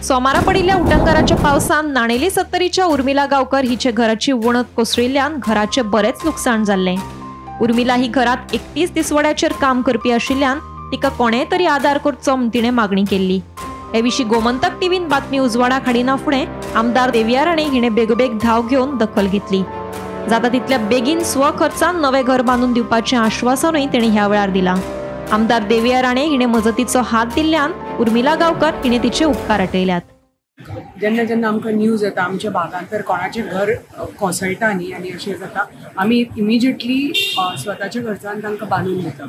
सोमारा पडिल्ल्या उटंगाराच्या पावसान नाणेली सत्तरीच्या उर्मिला गांवकर हिचे घराची वणत कोसळिल्ल्यान घराचे बरेच लुकसाण जाल्लें. उर्मिला ही घरात 31 दिसवड्याचेर काम करपी आशिल्ल्यान तिका कोणेय तरी आदार करचो म्हूण तिणें मागणी केल्ली. हे विशीं गोमंतक टीव्हीन बातमी उजवाडाक हाडिना फुडें आमदार देविया राणे हिणें बेगोबेग धांव घेवन दखल घेतली. जाता तितल्या बेगीन स्वखर्चान नवें घर बांदून दिवपाचें आश्वासनूय तिणें ह्या वेळार दिलां. आमदार देविया राणे हिणें मजतीचो हात दिल्ल्यान उर्मिला गांवकर हिणें तिचे उपकार आटयल्यात. जेन्ना जेन्ना आमकां न्यूज येता आमच्या भागांत तर कोणाचें घर कोसळटा न्ही आनी अशें जाता, आमी इमिजिएटली स्वताच्या खर्चान तांकां बांदून दिता.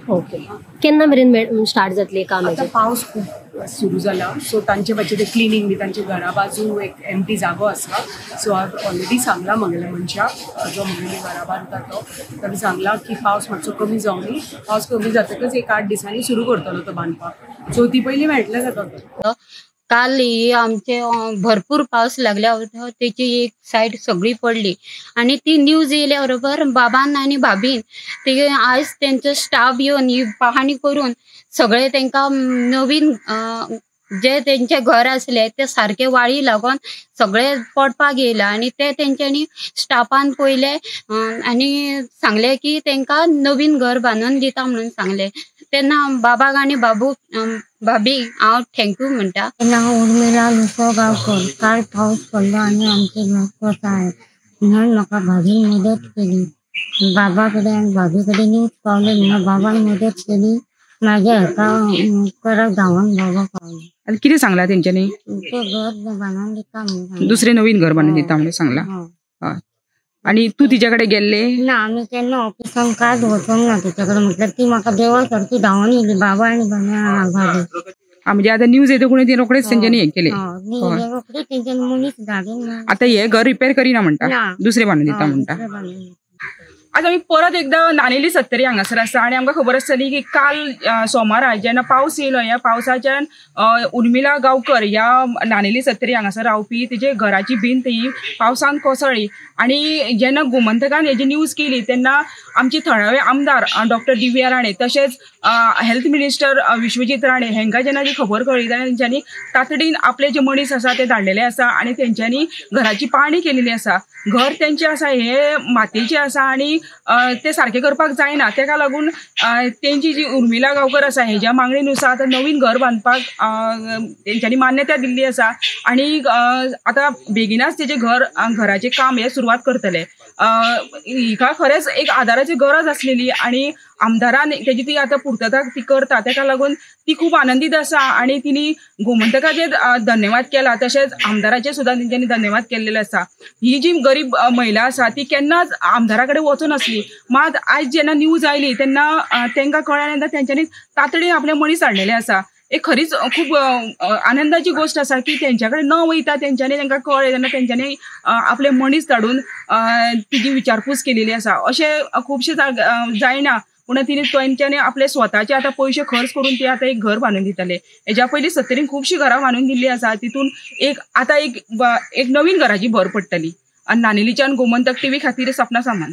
ओके, केन्ना मेरेन स्टार्ट जातली काम? आतां पावस खूब सुरू जाला, सो तांचे मातशें ते क्लिनींग बी तांच्या घरा बाजू एक एम्प्टी जागो आसा, सो हांवें ऑलरेडी सांगलां म्हगेल्या मनशाक जो म्हगेल्या घरा बांदता तो, ताणें सांगलां की पावस मातसो कमी जावनी, पावस कमी जातकच एक 8 दिसांनी सुरू करतलो तो बांदपाक. चवथी पयलीं मेळटलें जाता तो. काल ही आमचे भरपूर पावस लागल्या तेची एक सायड सगळी पडली आणि ती न्यूज येयल्या बरोबर बाबान आनी भाभीन ते आयज तेंचो स्टाफ येवन ही पाहणी करून सगळे तेंकां नवीन जे तेंचे घर आसले ते सारके वाळी लागून सगळे पडपाक येयला आनी ते तेंच्यांनी स्टाफान पयले आनी सांगले की तेंकां नवीन घर बांदून दिता म्हणून सांगले. तेन्ना बाबाक आनी बाबूक भाभी हांव thank you म्हणटा. नांव उर्मिला लुसो गांवकर. काल पावस पडलो आनी आमचें घर कोसळ्ळें म्हणून म्हाका भाभीन मदत केली. बाबा कडेन आनी भाभी कडेन न्यूज पावली म्हणून बाबान मदत केली. म्हाज्या हेका करत धांवन बाबा पावले. आनी कितें सांगलां तेंच्यांनी? तें घर बांदून दिता म्हणून. दुसरें नवीन घर बांदून दिता म्हणून सांगलां. आनी तूं तिच्या कडेन गेल्ले? ना, आमी केन्ना ऑफिसान कांयच वचोंक ना तिच्या कडेन. म्हटल्यार ती म्हाका देवा सारकी धांवन येयली, बाबा आनी भाभी. म्हणजे आतां न्यूज येता कोणी ती रोखडेच तेंच्यांनी हें केलें. रोखडेच तेंच्यांनी मनीस धाडून. आतां हें घर रिपेर करिना म्हणटा, दुसरें बांदून दिता म्हणटा. आज आमी परत एकदां नाणेली सत्तरी हांगासर आसा आनी आमकां खबर आसतली की काल सोमारा जेन्ना पावस येयलो, ह्या पावसाच्यान उर्मिला गांवकर ह्या नाणेली सत्तरी हांगासर रावपी तिजे घराची भिंत ही पावसान कोसळ्ळी आनी जेन्ना गोमंतकान हेजी न्यूज केली तेन्ना आमचे थळावे आमदार डॉक्टर दिव्या राणे तशेंच हेल्थ मिनिस्टर विश्वजीत राणे हांकां जेन्ना जी खबर कळ्ळी तेन्ना तेंच्यांनी तातडीन आपले जे मनीस आसा ते धाडलेले आसा आनी तेंच्यांनी घराची पाहणी केलेली आसा. घर तेंचें आसा हे मातयेचें आसा आनी ते सारकें करपाक जायना, तेका लागून तेंची जी उर्मिला गांवकर आसा हेज्या मागणे नुसार आतां नवीन घर बांदपाक तेंच्यांनी मान्यता दिल्ली आसा आनी आतां बेगिनाच तेजें घर घराचें काम हें सुरवात करतले. हिका खरेंच एक आदाराची गरज आसलेली आनी आमदारान तेजी ती आतां पुर्तता ती करता, तेका लागून ती खूब आनंदीत आसा आनी तिणी गोमंतकाचेर धन्यवाद केला तशेंच आमदाराचे सुद्दां तेंच्यांनी धन्यवाद केल्लेले आसा. ही जी गरीब महिला आसा ती केन्नाच आमदारा कडेन वचून आसली, मात आयज जेन्ना न्यूज आयली तेन्ना तेंकां कळ्ळें तेन्ना तेंच्यांनी तातडीन आपले मनीस हाडलेले आसा. एक खरीच खूब आनंदाची गोश्ट आसा की तेंच्या कडेन न वयता तेंच्यांनी तेंकां कळ्ळें तेन्ना तेंच्यांनी आपले मनीस धाडून तिजी विचारपूस केलेली आसा. अशें खुबशे जायना पूण तिणें तेंच्यांनी आपले स्वताचे आतां पयशे खर्च करून ती आतां एक घर बांदून दितले. हेज्या पयलीं सत्तरीन खुबशीं घरां बांदून दिल्लीं आसा, तितून एक आतां एक नवीन घराची भर पडटली. आनी नाणेलीच्यान गोमंतक टीव्ही खातीर सपना सामंत.